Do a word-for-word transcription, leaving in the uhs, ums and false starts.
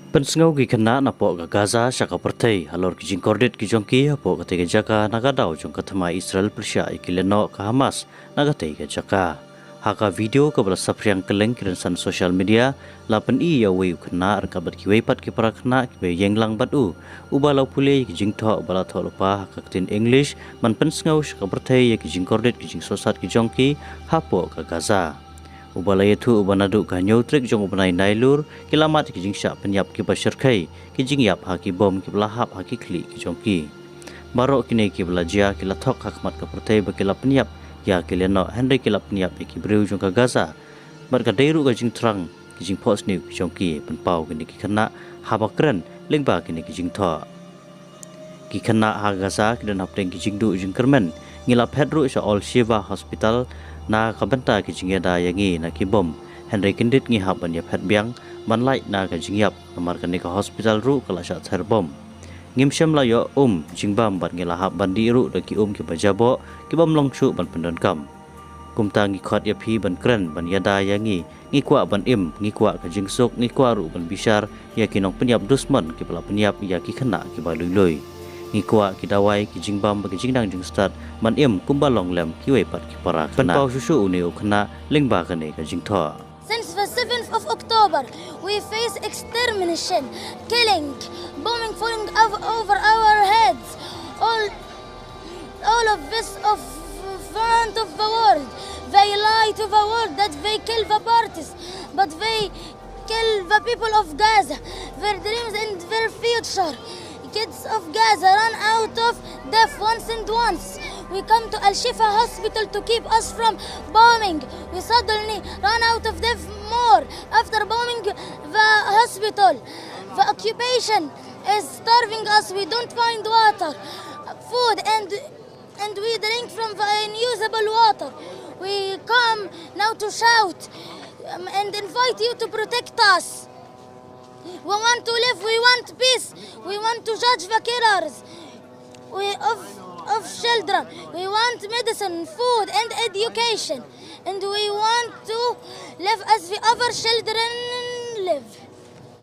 Pynsngew ki khynnah napoh ka Gaza sha ka pyrthei halor ki jingkordit ki jong ki hapoh katei ka jaka na ka daw jong ka thma Israel pyrshah ïa ki lehnoh ka Hamas na katei ka jaka. Ha ka video kaba la saphriang kylleng ki rynsan social media, la pyni ïa uwei u khynnah ryngkat bad kiwei pat ki para khynnah kiba ïeng lang bad u, uba la pule ïa ki jingthoh ba la thoh lypa ha ka ktien English ban pynsngew sha ka pyrthei ïa ki jingkordit ki jingsosat ki jong ki hapoh ka Gaza. Uba la ïathuh ba naduh ka hynñiew tarik jong u bnai Nailur ki la mad ki jingshah pynïap kiba shyrkhei, ki jingïap ha ki bom kiba la hap ha ki khlieh ki jong ki. Baroh kine kiba la jia ki la thok ha khmat ka pyrthei ba ki la pynïap ïa ki lehnoh, hynrei ki la pynïap ïa ki briew jong ka Gaza. Bad ka dei ruh ka jingthrang ki jingphohsniew ki jong ki, pynpaw kine ki khynnah haba kren lyngba kine ki jingthoh. Ki khynnah ha Gaza ki don hapdeng ki jingduh jingkyrmen. Ngi la phet ruh sha Al Shifa Hospital na ka bynta ki jingïada ïa ngi na ki bom, hynrei kyndit ngi hap ban ïaphet biang ban lait na ka jingïap, namar kane ka hospital ruh ka la shah ther bom. Ngim shym la ïoh um jingbam bad ngi la hap ban dih ruh da ki um kiba jaboh, ki bym long shuh ban pyndonkam. Kumta ngi khot ïa phi ban kren ban ïada ïa ngi. Ngi kwah ban im, ngi kwah ka jingsuk, ngi kwah ruh ban bishar ïa ki nongpynïap dusmon kiba la pynïap ïa ki khynnah kiba lui lui. Ngi kwah ki dawai, ki jingbam bad ki jingnang jingstad ban im kumba long lem kiwei pat ki para khynnah. Pynpaw shuh shuh une u khynnah lyngba kane ka jingthoh. Since the seventh of October, we face extermination, killing, bombing falling ov- over our heads. All, all of this of front of the world. They lie to the world that they kill the parties, but they kill the people of Gaza, their dreams and their future. Kids of Gaza run out of death once and once. We come to Al Shifa Hospital to keep us from bombing. We suddenly run out of death more after bombing the hospital. The occupation is starving us. We don't find water, food, and and we drink from the unusable water. We come now to shout, um, and invite you to protect us. We want to live, we want peace, we want to judge the killers we, of, of children. We want medicine, food, and education. And we want to live as the other children live.